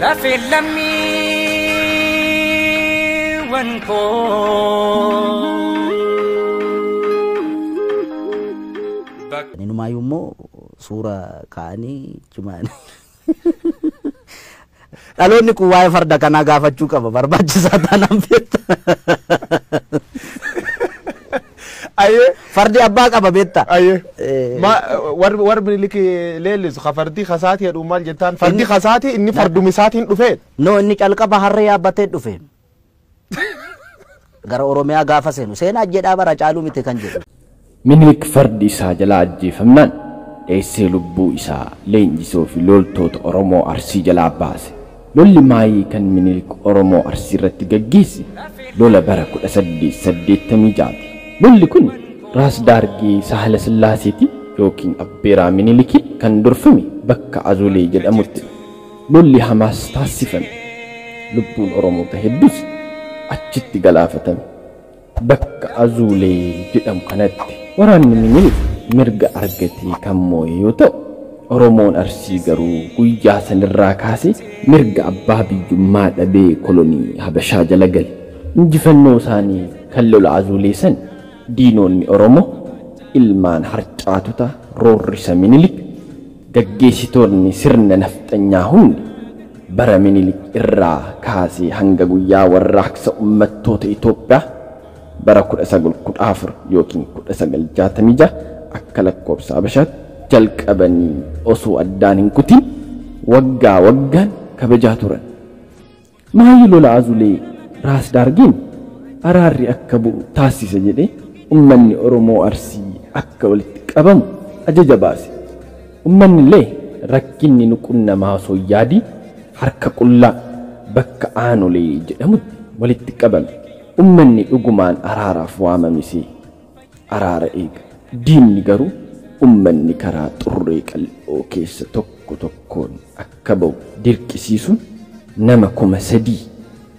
Lafee lammiiwwan koo. Inumaayyuu immoo suura kaa'anii cimaan. Dhaloonni kun waa'ee farda kanaa gaafachuu qaba, barbaachisaa taanaan beekta. Ayyee. Fardi abbaa qaba beekta. Ayyee. Ma warri Minilik leellisu ka fardi kasaati jedhu maal jettaan, fardi kasaati inni fardumi isaatiin dhufee. No, inni calqaba harree yaabbatee dhufe. Gara Oromiyaa gaafa seenu seenaa jedhaa bara caaluu miti kan jedhu. Minilik fardi isaa jalaa ajjeefamnaan dheessee lubbuu isaa leenjisoo fi loltoota Oromoo Arsii jalaa baase. Lolli maayii kan Minilik Oromoo Arsii irratti gaggeesse lola bara 1886ti. Lolli kun Raas Daargee Sahala Sillaaseetiin yookiin Abbeeraa Minilikiin kan durfame bakka Azulee jedhamutti. Lolli hamaas taasifame. Lubbuun Oromoota hedduus achitti galaafatame. Bakka Azulee jedhamu kanatti waraanni Minilik mirga argatee kan moo'e yoo ta'u, Oromoon Arsii garuu guyyaa sanirraa kaasee mirga abbaa biyyummaa dhabee kolonii Habashaa jala gale. Injifannoo isaanii kan lola Azulee san diinonni Oromoo ilmaan harcaatota roorrisa Minilik gaggeessitoonni sirna nafxanyaa hundi bara Minilik irraa kaasee hanga guyyaa warraaqsa uummattoota Itoophiyaa bara 1914 yookiin 1966 akka lakkoofsa Habashaatti jalqabanii osoo addaan hin kutin waggaa waggaan kabajaa turan. Maayii lola Azulee Raas Daargeen araarri akka bu'u taasisa jedhee uummanni Oromoo Arsii akka walitti qabamu ajaja baase. Uummanni illee rakkinni nu qunnamaa osoo hin yaadin harka qullaa bakka Aanolee jedhamutti walitti qabame. Uummanni dhugumaan araaraaf waamamisee araara eega. Diinni garuu uummanni karaa xurree qal'oo keessa tokko tokkoon akka ba'u dirqisiisuun nama 3000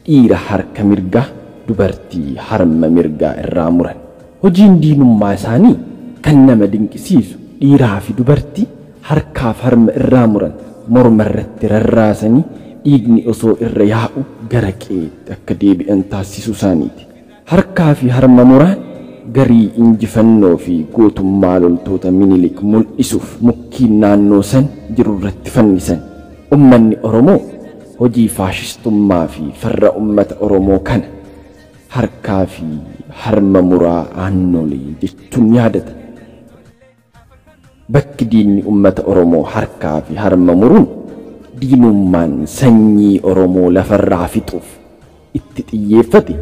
dhiira harka mirgaa dubartii harma mirgaa irraa muran. Hojiin diinummaa isaanii kan nama dinqisiisu dhiiraa fi dubartii harkaaf harma irraa muran morma irratti rarraasanii dhiigni osoo irra yaa'u gara qe'eetti akka deebi'an taasisuu isaaniiti. Harkaa fi harma muraan garii injifannoo fi gootummaa loltoota Minilik mul'isuuf mukkiin naannoo san jiru irratti fannisan. Uummanni Oromoo hojii faashistummaa fi farra uummata Oromoo kana harkaa fi harma muraa Aanolee jechuun yaadata. Bakki diinni uummata Oromoo harkaa fi harma muruun diinummaan sanyii Oromoo lafarraa fixuuf itti xiyyeeffate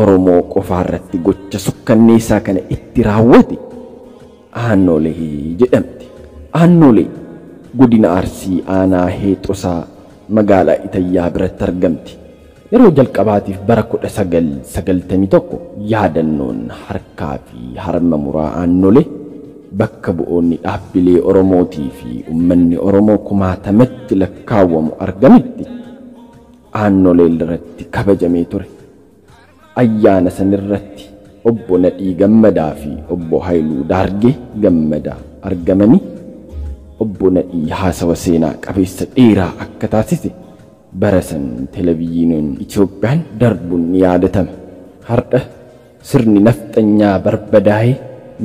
Oromoo qofaarratti gocha sukkanneessaa kana itti raawwate Aanolee jedhamti. Aanolee godina Arsii aanaa Heexosaa magaalaa Itayyaa biratti argamti. Yeroo jalqabaatiif bara 1991 yaadannoon harkaa fi harma muraa Aanolee bakka bu'oonni dhaabbilee Oromootii fi uummanni Oromoo kumaatamatti lakkaawwamu argametti Aanolee irratti kabajamee ture. Ayyaana sanirratti obbo Nadhii Gammadaa fi obbo Haayiluu Daargee Gammadaa argamanii obbo Nadhii haasawa seenaa qabeessa dheeraa akka taasise bara san televezyiiniin Itoophiyaan darbuun ni yaadatama. Har'a sirni nafxanyaa barbadaa'ee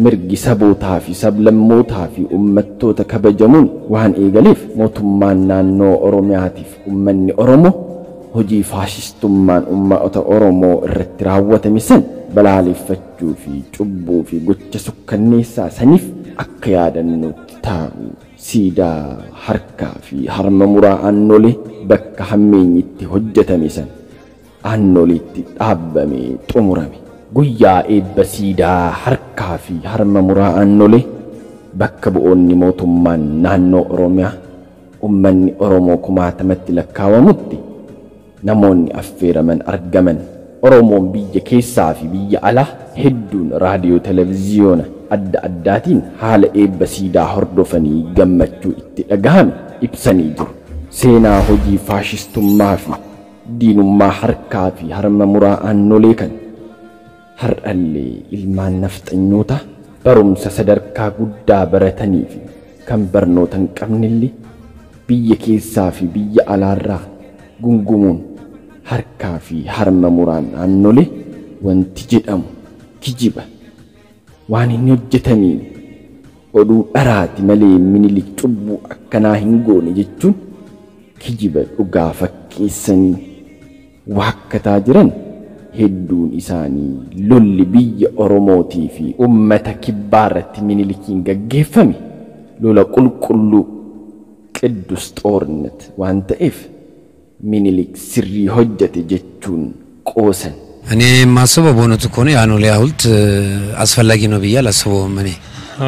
mirgi sabootaa fi sablammootaa fi uummattoota kabajamuun waan eegaleef mootummaan naannoo Oromiyaatiif uummanni Oromoo hojii faashistummaan uummata Oromoo irratti raawwatame san balaaleffachuu fi cubbuu fi gocha sukkanneessaa saniif akka yaadannootti taa'u siidaa harkaa fi harma muraa Aanolee bakka hammeenyi itti hojjetame san Aanoleetti dhaabbamee xumurame. Guyyaa eebba siidaa harkaa fi harma muraa Aanolee bakka bu'oonni mootummaan naannoo Oromiyaa uummanni Oromoo kumaatamatti lakkaawamutti namoonni affeeraman argaman. Oromoon biyya keessaa fi biyya alaa hedduun raadiyoo televezyiyoona adda addaatiin haala eebba siidaa hordofanii gammachuu itti dhagahame ibsanii jiru. Seenaa hojii faashistummaa fi diinummaa harkaa fi harma muraa Aanolee kan har'allee ilmaan nafxanyoota barumsa sadarkaa guddaa baratanii fi kan barnoota hin qabnellee biyya keessaa fi biyya alaarraa gungumuun harkaa fi harma muraan Aannolee wanti jedhamu kijiba. Waan hin hojjetamiin oduu dharaati malee Minilik cubbuu akkanaa hin goone jechuun kijiba dhugaa fakkeessanii waakkataa jiran hedduun isaanii lolli biyya Oromootii fi uummata kibbaa irratti Minilikiin gaggeeffame lola qulqulluu ቅዱስ ጦርነት waan ta'eef Minilik sirrii hojjete jechuun qoosan. እኔ የማስበው በእውነቱ ከሆነ የአኖሌ ሐውልት አስፈላጊ ነው ብዬ አላስበውም። እኔ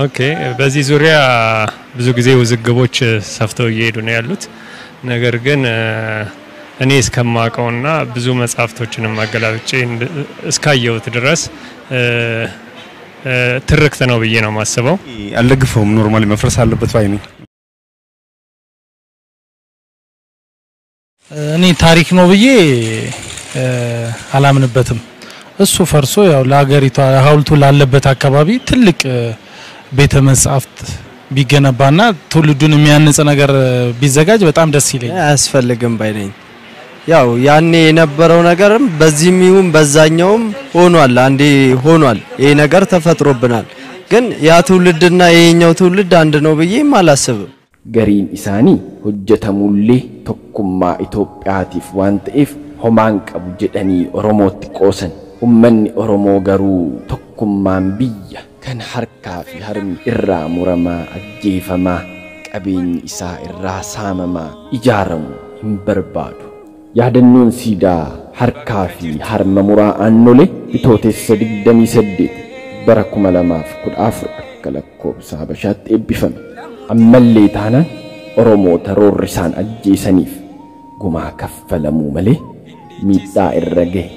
Okay፣ በዚህ ዙሪያ ብዙ ጊዜ ውዝግቦች ሰፍተው እየሄዱ ነው ያሉት። ነገር ግን እኔ እስከማውቀውና ብዙ መጽሐፍቶችንም አገላብጬ እስካየሁት ድረስ ትርክት ነው ብዬ ነው የማስበው። አልደግፈውም። Normally መፍረስ አለበት ባይ ነኝ። እኔ ታሪክ ነው ብዬ አላምንበትም። እሱ ፈርሶ ያው ለሀገሪቷ ሐውልቱ ላለበት አካባቢ ትልቅ ቤተ መጻሕፍት ቢገነባና ትውልዱን የሚያንጽ ነገር ቢዘጋጅ በጣም ደስ ይለኛል። አያስፈልግም ባይ ነኝ። ያው ያኔ የነበረው ነገርም በዚህም ይሁን በዛኛውም ሆኗል፣ አንዴ ሆኗል። ይሄ ነገር ተፈጥሮብናል። ግን ያ ትውልድና ይሄኛው ትውልድ አንድ ነው ብዬም አላስብም። Gariin isaanii hojjetamullee tokkummaa Itoophiyaatiif waan ta'eef homaan qabu jedhanii Oromootti qoosan. Uummanni Oromoo garuu tokkummaan biyya kan harkaa fi harmi irraa muramaa ajjeefamaa qabeenyi isaa irraa saamamaa ijaaramu hin barbaadu. Yaadannoon siidaa harkaa fi harma muraa Aannolee Bitootessa 28 bara 2014 akka lakkoobsa Habashaatti eebbifame. Ammallee taanaan Oromoota roorrisaan ajjeesaniif gumaa kaffalamuu malee miidhaa irra gahe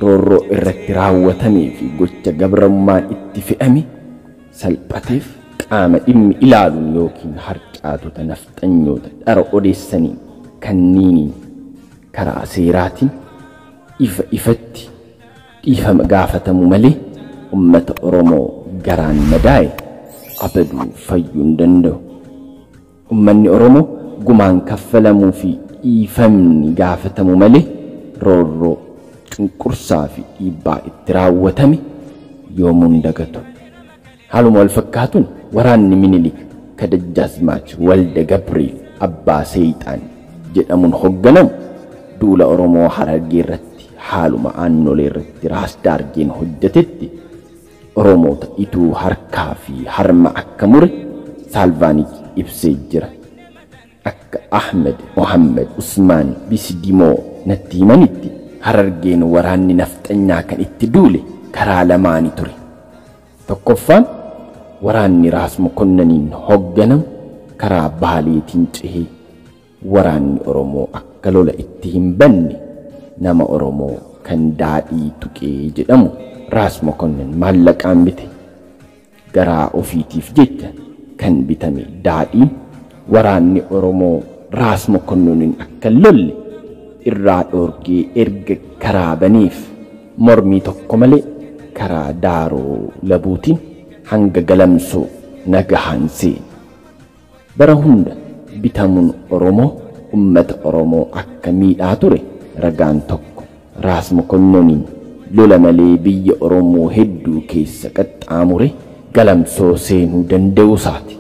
roorroo irratti raawwatamee fi gocha gabrummaan itti fe'ame salphateef qaama dhimmi ilaaluun yookiin harcaatota nafxanyoota dhara odeessaniin kanniiniin karaa seeraatiin ifa ifatti dhiifama gaafatamu malee ummata Oromoo garaan madaa'e abaduu fayyuu hin danda'u. Uummanni Oromoo gumaan kaffalamuu fi dhiifamni gaafatamu malee roorroo cunqursaa fi dhiibbaa itti raawwatame yoomuu hin dagatu. Haaluma wal fakkaatuun waraanni Minilik Kadajjaazmaach Walda Gabriel Abbaa Seexaan jedhamuun hoogganamu duula Oromoo Harargee irratti haaluma Aannolee irratti Raas Daargeen hojjetetti Oromoota ituu harkaa fi harma akka mure Saalvaanik ibsee jira. Akka Ahmed Mohammed Usmaan Bisdimoo natti himanitti Harargeen waraanni nafxanyaa kan itti duule karaa lamaani ture. Tokkoffaan waraanni Raas Mokkonnaniin hoogganamu karaa Baaleetiin cehee waraanni Oromoo akka lola itti hin banne nama Oromoo kan daadhii tuqee jedhamu Raas Mokkonnon maallaqaan bite. Garaa ofiitiif jecha kan bitame daadhiin waraanni Oromoo Raas Mokkonnoniin akka lolle irraa dhoorgee erga karaa baneef mormii tokko malee karaa Daaroo Labuutiin hanga Galamsoo nagahaan seene. Bara hunda bitamuun Oromoo ummata Oromoo akka miidhaa ture ragaan tokko Raas Mokkonnoniin lola malee biyya Oromoo hedduu keessa qaxxaamure Galamsoo seenuu danda'uu isaati.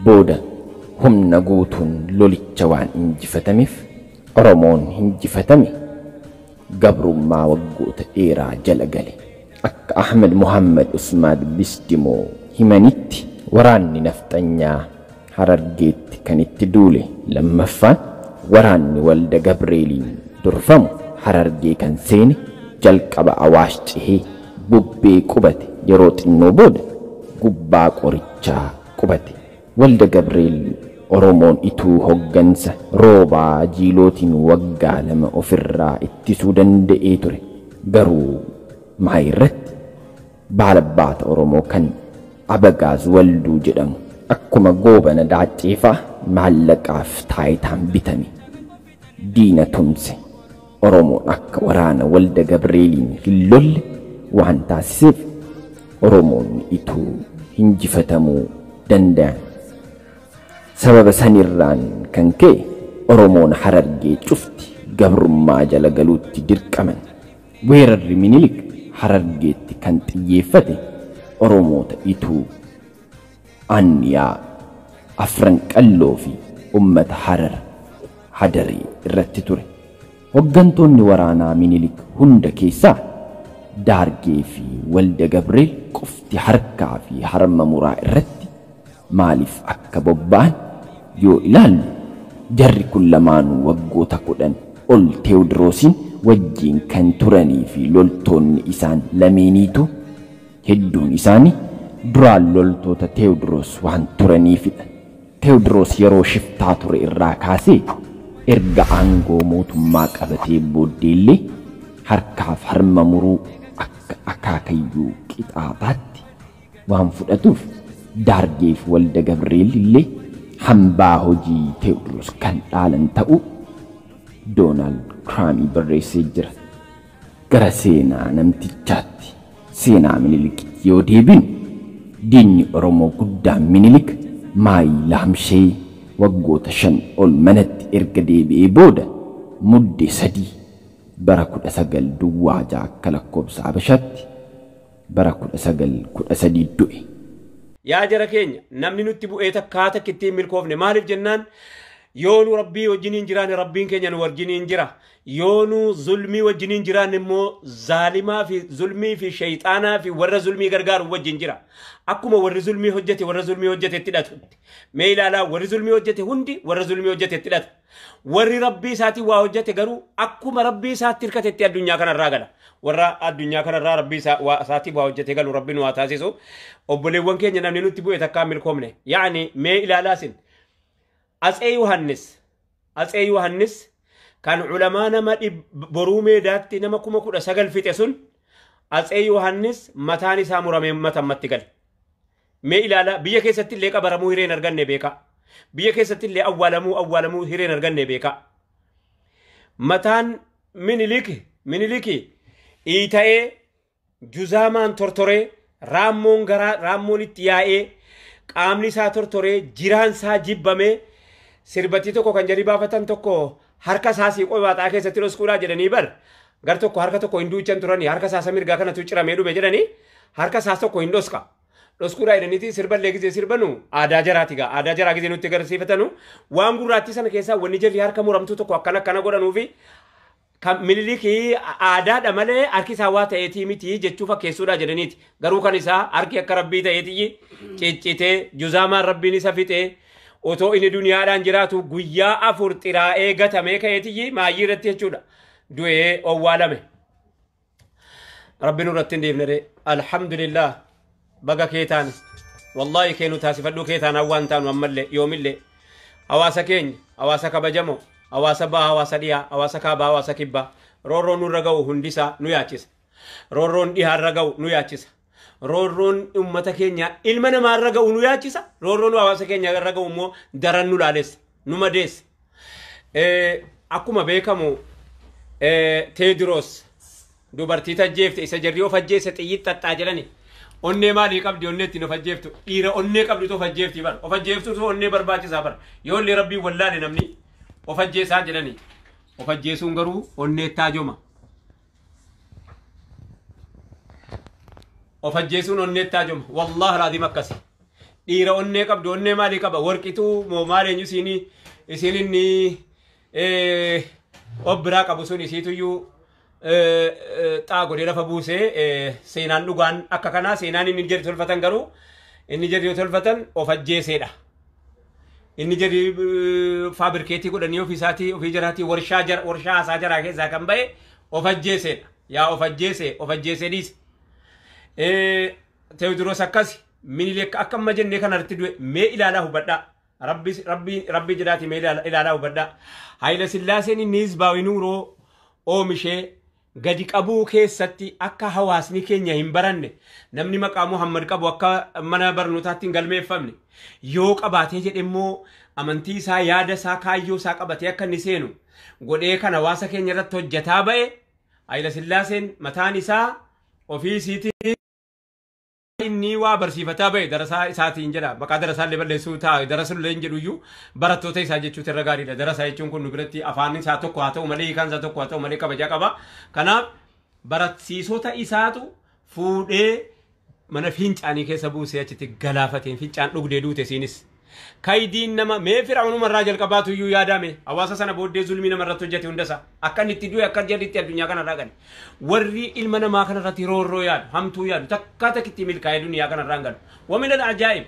Booda humna guutuun lolicha waan injifatameef Oromoon injifatame gabrummaa waggoota dheeraa jala gale. Akka Ahmed Mohammed Usmaan Bisdimoo himanitti waraanni nafxanyaa Harargeetti kan itti duule lammaffaan waraanni Walda Gabreeliin durfamu Harargee kan seene jalqaba Awaash cehee bubbee qubate yeroo xinnoo booda gubbaa qorichaa qubate. Walda Gabriel Oromoon ituu hoggansa roobaa jiilootiin waggaa 2 ofirraa ittisuu danda'ee ture. Garuu maayirratti baalabbaata Oromoo kan Abagaaz Walduu jedhamu akkuma goobana daacceefaa maallaqaaf taayitaan bitame diina tumse. Oromoon akka waraana Walda Gabreeliin hin lolle waan taasiseef Oromoon ituu hinjifatamuu danda'an. Sababa sanirraan kan ka'e Oromoon Harargee cufti gabrummaa jala galuutti dirqaman. Weerarri Minilik Harargeetti kan xiyyeeffate Oromoota Ituu, Anniyaa, Afran Qalloo fi uummata Harar Hadaree irratti ture. Hoggantoonni waraanaa Minilik hunda keessaa Daargee fi Walda Gabreel qofti harkaa fi harma muraa irratti maaliif akka bobba'an yoo ilaallu, jarri kun lamaanuu waggoota 10 ol Teewodiroosiin wajjiin kan turanii fi loltoonni isaan lameeniitu hedduun isaanii duraan loltoota Teewodiroos waan turaniifidha. Teewodiroos yeroo shiftaa ture irraa kaasee erga aangoo mootummaa qabatee booddeellee harkaaf harma muruu akka akaakayyuu qixaaxaatti waan fudhatuuf Daargee fi Walda Gabreel illee hambaa hojii Teewodiroos kan dhaalan ta'uu Doonaald Kiraamii barreessee jira. Gara seenaa namtichaatti, seenaa Minilikitti yoo deebinu, diinni Oromoo guddaan Minilik maayii laamshee waggoota 5 ol manatti erga deebi'ee booda Mudde 3 bara 1906 akka lakkoobsa Habashaatti bara 1913 du'e. Yaa jara keenya, namni nutti bu'ee takkaa takkitti hin milkoofne. Maaliif jennaan, yoo nu Rabbii wajjiniin jiraanne Rabbiin keenya nu wajjiniin jira. Yoo nu zulmii wajjiniin jiraanne immoo zaalimaa fi zulmii fi shayxaanaa fi warra zulmii gargaaru wajjin jira. Akkuma warri zulmii hojjete warra zulmii hojjete itti hidhatu. Mee ilaalaa, warri zulmii hojjete hundi warra zulmii hojjete itti hidhata. Warri Rabbii isaatiin waa hojjete garuu akkuma Rabbii isaatti hirkatetti addunyaa kanarraa gala. Warra addunyaa kanarraa Rabbii isaatiin waa hojjete galu Rabbi nu haa taasisu. Obboleewwan keenya, namni nutti bu'e takkaan milkoomne. Yaani mee ilaalaa isin. Atsee Yohannis kan ulamaa nama Boruu Meedaatti nama 19,000 fixe sun, Atsee Yohannis mataan isaa muramee matammatti gale. Mee ilaalaa, biyya keessatti illee qabaramuu hireen arganne beekaa. Biyya keessatti illee awwaalamuu hireen arganne beekaa. Mataan Miniliki iita'ee, juzaamaan tortoree, raammoon garaa raammoon itti yaa'ee, qaamni isaa tortoree, jiraan isaa jibbamee, sirbattii tokko kan jedhii baafatan tokko harka isaa siiqoo baaxaa keessatti dhoskuudhaa jedhanii bar gar tokko harka tokko hin duuchan turanii, harka isaa mirgaa kanatu ciramee dhume jedhanii, harka isaa tokko hin dhoska. Dhoskuudhaa jedhaniiti sirballee gizee sirbanu aadaa jaraati gaa, aadaa jaraa gizee nutti agarsiifatanu waan gurraattii sana keessaa wanni jarri harka muramtuu tokko akkana akkana godhanuu fi kan Minilikii aadaadha malee harki isaa waa ta'eetii miti jechuu fakkeessuudha jedhaniiti. Garuu kan isaa harki akka Rabbii ta'eetii ciccitee, juzaamaan Rabbiin isa fixee, otoo inni duniyaadhaan jiraatu guyyaa 4 xiraa'ee gatamee ka'eetii maayyii irratti jechuudha. Du'ee owwaalame. Rabbi nurratti hin dhiifne ree. Alhamdulillah, baga kee taane. Wallaahi kee nu taasifadhuu, kee taanaan waan taanu ammallee yoomillee. Hawaasa keenya, hawaasa kabajamoo, hawaasa bahaa, hawaasa dhiyaa, hawaasa kaabaa, hawaasa kibbaa, roorroon nurra ga'u hundisaa nu yaachisa. Roorroon dhihaarra ga'u nu yaachisa. Roorroon uummata keenya ilma namaarra ga'u nu yaachisa. Roorroon hawaasa keenya irra ga'u immoo daran nu laalessa, nu madeessa. Akkuma beekamu Teediroos dubartii tajjeefte isa jarri of ajjeesse xiyyiit xaxxaa jedhani. Onnee maalii qabdi onnee ittiin of ajjeeftu? Dhiira onnee qabdutu of ajjeefti bar. Of ajjeeftutu onnee barbaachisaa bar. Yoo illee Rabbiin wallaale namni of ajjeesaa jedhani. Of ajjeesuun garuu onnee taajoma. Of ajjeesuun onnee taajoma. Wallahi alaaziim akkasi. Dhiira onnee qabdu, onnee maalii qaba? Warqituu moo maal, eenyu isiinii isiin inni of biraa qabu sun isiituyyuu xaa godhee lafa buusee. Seenaan dhugaan akka kanaa, seenaan inni jedhi tolfatan garuu inni jedhi tolfatan of ajjeeseedha. Inni jedhi fabricate godhanii ofii isaatii ofii jaraatii warshaa jara warshaa haasaa jaraa keessaa kan ba'e of ajjeeseedha. Yaa of ajjeese, of ajjeesee dhiise. Teewodiroos akkasi, Minilik akka amma jennee kanarratti du'e. Mee ilaalaa hubadhaa. Rabbi Rabbi Rabbi jedhaati mee ilaalaa hubadhaa. Haayila Sillaaseen inni hizbaawi nuuroo oomishee gadi qabuu keessatti akka hawaasni keenya hin baranne, namni maqaa Muhammad qabu akka mana barnootaatti hin galmeeffamne, yoo qabaatee jedhe immoo amantii isaa, yaada isaa, kaayyoo isaa qabatee akka inni seenu godhee kan hawaasa keenya irratti hojjetaa ba'e Haayila Sillaaseen mataan isaa ofii isiitii Inni waa barsiifataa bahe darasaa isaatiin jedha. Maqaa darasaa illee balleessuu ta'a. Darasaa illee hin jedhu iyyuu barattoota isaa jechuutu irra gaariidha. Darasaa jechuun kun nu biratti afaan isaa tokko haa ta'u malee, hiikaan isaa tokko haa ta'u malee, kabajaa qaba. Kanaaf barsiisota isaatu fuudhee mana fincaanii keessa buusee achitti galaafateen fincaan dhugdee duute isiinis. Kaydiin nama mee Fir'aunuma irraa jalqabaatu iyyuu yaadame hawaasa sana booddee zulmii nama irratti hojjete hundasaa akka inni itti du'e, akka jarri itti addunyaa kanarraa gale. Warri ilma namaa kanarratti roorroo yaadu, hamtuu yaadu, takkaa takkitti milkaa'ee duniyaa kanarraa hin galu. Wamilan ajaa'ib.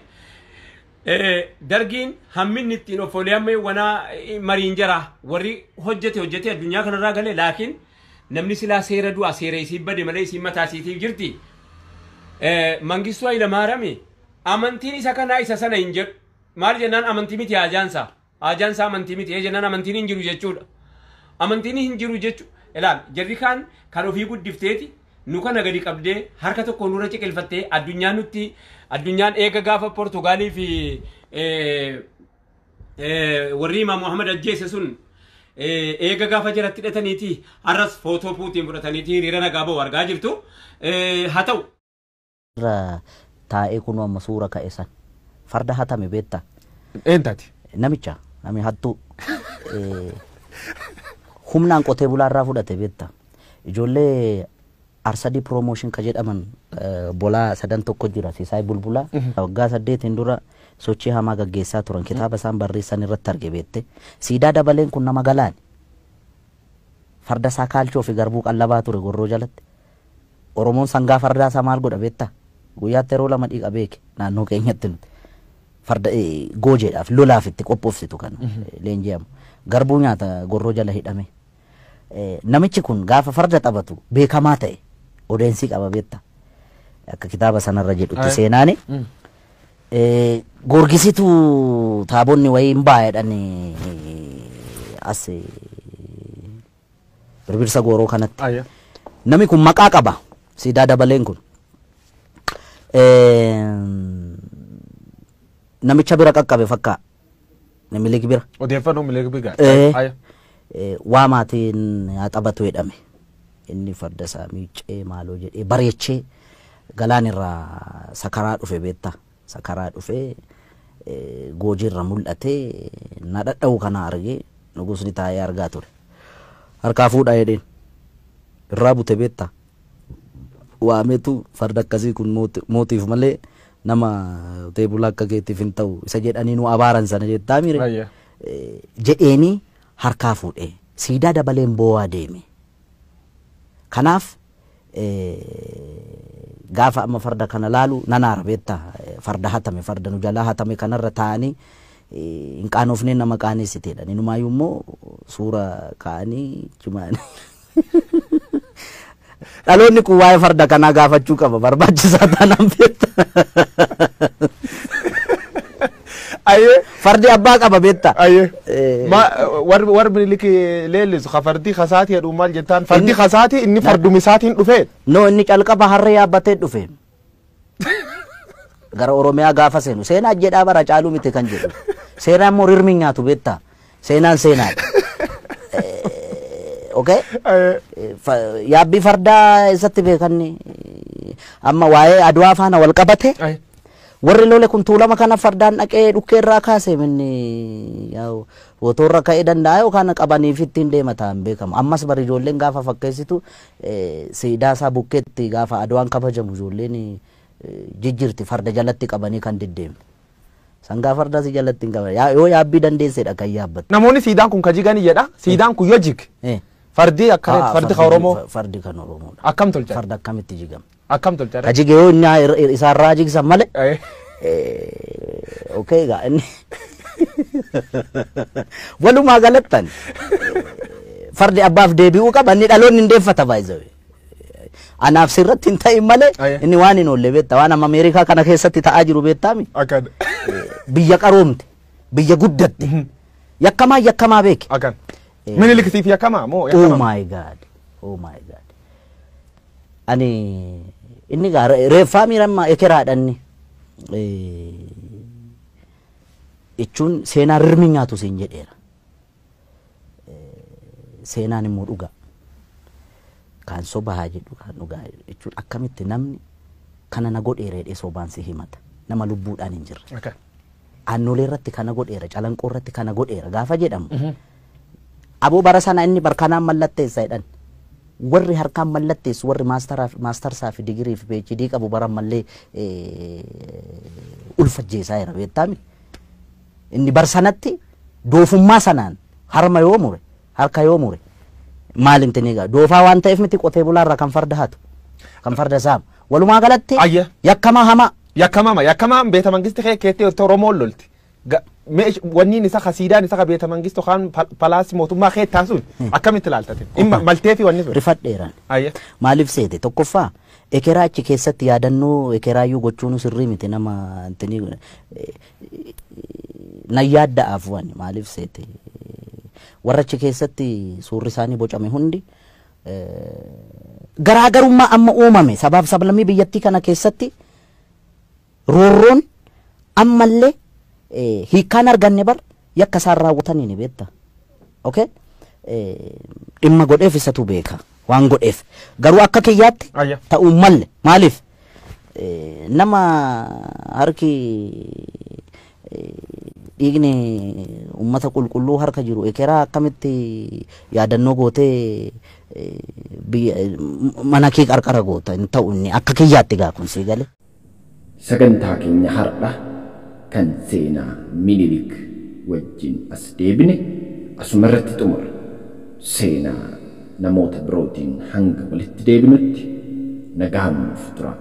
Dargiin hamminni ittiin of oolee amma wanaa mariin jara warri hojjete hojjete addunyaa kanarraa gale, laakiin namni silaa seera du'a, seera isii bade malee isiin mataa isiitiif jirti. Mangistuu Hayilamaariyaam amantiin isa kanaa isa sana hin jedhu. Maal jennaan amantii miti haajaansaa. Haajaansaa amantii miti jennaan amantiin hin jiru jechuudha. Amantiin hin jiru jechuudha. Ilaal, jarri kaan kan ofii guddifteeti nu kana gadi qabdee harka tokko nurra ciqilfattee addunyaan nutti addunyaan eega gaafa Portugaalii fi warri Imaam Muhammad ajjeese sun eega gaafa jalatti hidhataniiti har'as footoo Puutiin fudhataniiti hiriira nagaa ba'u argaa jirtu. Haa ta'u. Irra taa'ee kunoo amma suura ka'e san. Farda hatame beektaa? Eentaati? Namicha, nami hattuu. Humnaan qotee bulaa irraa fudhate beektaa? Ijoollee Arsadii Promotion ka jedhaman bolaa sadan tokko jira, Sisaay Bulbulaa. Waggaa 8n dura sochii hamaa gaggeessaa turan, kitaaba isaan barreessan irratti arge beekte. Siidaa Dabaleen kun nama galaani. Farda isaa kaalchoo fi garbuu qallabaa ture gorroo jalatti. Oromoon sangaa fardaa isaa maal godha beektaa? Guyyaatti yeroo 2 dhiqa beeke naannoo keenyatti nuti. Farda goojeedhaaf lolaaf itti qophoofsitu kan leenji'amu. Garbuu nyaata gorroo jala hidhame. Namichi kun gaafa farda taphatu beekamaa ta'e odeensii qaba beektaa? Akka kitaaba sanarra jedhutti seenaani. Goorgisitu taabonni wayii hin ba'a jedhani as birbirsa gooroo kanatti. Namni kun maqaa qaba. Siidaa Dabaleen kun. Namicha bira qaqqabe fakkaa. Minilik bira. Odeeffannoo Minilik bira. Waa maatiin haa taphatu jedhame. Inni farda isaa miiccee maaloo jedhee bareechee galaan irraa sakaraa dhufe beektaa. Sakaraa dhufee goojiirra mul'atee na dhadha'u kana argee nugusni taa'ee argaa ture. Harkaa fuudhaa jedheen. Irraa bute beektaa. Waameetu farda akkasii kun mootiif malee nama qotee bulaa akka keetiif hin ta'u isa jedhanii nu abaaran sana jettaa miire. Jedheenii harkaa fuudhee Siidaa Dabaleen boo'aa deeme. Kanaaf gaafa amma farda kana laalu nan aara beektaa, farda hatame, farda nu jalaa hatame kanarra taa'anii hin qaanofnee nama qaaneessiteedha. Inumaayyuu immoo suura kaa'anii jimaan. Dhaloonni kun waa'ee farda kanaa gaafachuu qaba, barbaachisaa taanaan beektaa. Fardi abbaa qaba beektaa. Ma warri Minilik leellisu ka fardi kasaati jedhu maal jettaan? Fardi kasaati inni fardumi isaatiin dhufee? No, inni calqaba harree yaabbatee dhufe. Gara Oromiyaa gaafa seenu seenaa jedhaa bara caaluu miti kan jedhu. Seenaa immoo rirmi nyaatu beektaa. Seenaan seenaadha. Okay? Yaabbii fardaa eessatti beekanni? Amma waa'ee Adwaa faana wal qabate. Warri lole kun Tuulama kana fardaan dhaqee dhukkee irraa kaase minni fotoorra ka'ee danda'a yookaan qabaniif ittiin deema ta'an beekamu. Ammas bari ijoolleen gaafa fakkeessitu siidaa isaa bukkeetti gaafa Adwaan kabajamu ijoolleen jijjiirti farda jalatti qabanii kan deddeemtu. Sangaa fardaa si jalatti hin qaban. Yoo yaabbii dandeessedha kan yaabbattu. Namoonni siidaan kun ka jigani jedha. Siidaan kun yoo jig. Fardi akka fardi kan Oromoo. Fardi kan Oromoodha. Akkam tolcha? Farda akkamitti jigama? Akkam tolcha? Ka jige yoo inni isaarraa jigsan malee. Okay egaa inni. Walumaa galattan fardi abbaaf deebi'uu qaba, inni dhaloonni hin deeffata baay'ee. Anaaf sirratti hin ta'in malee inni waan hin oolle beektaa, waan amma Ameerikaa kana keessatti ta'aa jiru beektaami. Biyya qaroomte, biyya guddatte, yakkamaa yakkamaa beeke. Minilik siif yakkamaa moo yakkamaa? Oh my God, oh my God. Ani inni gaa reeffaa miirammaa ekeraadha inni. Jechuun seenaan rirmi nyaatu siin jedheera. Seenaan immoo dhugaa. Kaan soba haa jedhu, kaan dhugaa jechuun akkamitti namni Kana na godheera jedhee sobaan si himata. Nama lubbuudhaan hin jirre. Aannolee irratti kana godheera, Calanqoo irratti kana godheera gaafa jedhamu. Aboo bara sana inni barkanaan mallatteessa jedhan. Warri harkaan mallatteessu, warri maastarsaa fi digirii fi PhD qabu bara mallee ulfajjeessaa jira, beektaami. Inni bar sanatti doofummaa sanaan harma yoo mure, harka yoo mure, maal intini egaa doofaa waan ta'eef miti qotee bulaarraa kan farda hatu, kan farda saamu. Walumaa galatti yakkamaa hamaa. Yakkamama yakkamaan beeta mangisti kee keettee Oromoon lolti. Wanniin isa kasiidaan isa beeta mangisti yookaan palaasii mootummaa kee taasuun akkamitti ilaaltate? Maltee fi wanni sun. Rifadheeraan. Maaliif seete? Tokkoffaa, ekeraa achi keessatti yaadannoo ekeraayyuu gochuun sirrii miti. Nama intini nan yaadda'aaf wani. Maaliif seete? Warra achi keessatti suurri isaanii bocame hundi garaagarummaa amma uumame sabaaf sablammii biyyattii kana keessatti roorroon ammallee hiikkaan arganne bar yakka isaan raawwatanii ni beekta. Okay? Dhimma godheef isatu beeka waan godheef. Garuu akka kiyyaatti ta'uu malle. Maaliif? Nama harki dhiigni uummata qulqulluu harka jiru ekeraa akkamitti yaadannoo gootee biyya mana kee qarqara goota? Hin ta'u inni akka kiyyaatti gaa kun sii galee. Sagantaa keenya har'a kan seenaa Minilik wajjin as deebine asuma irratti xumura. Seenaa namoota birootiin hanga walitti deebinutti nagaan nuuf tura.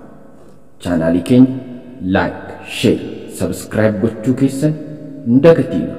Chaanaalii keenya like, share, subscribe gochuu keessan hin dagatiina.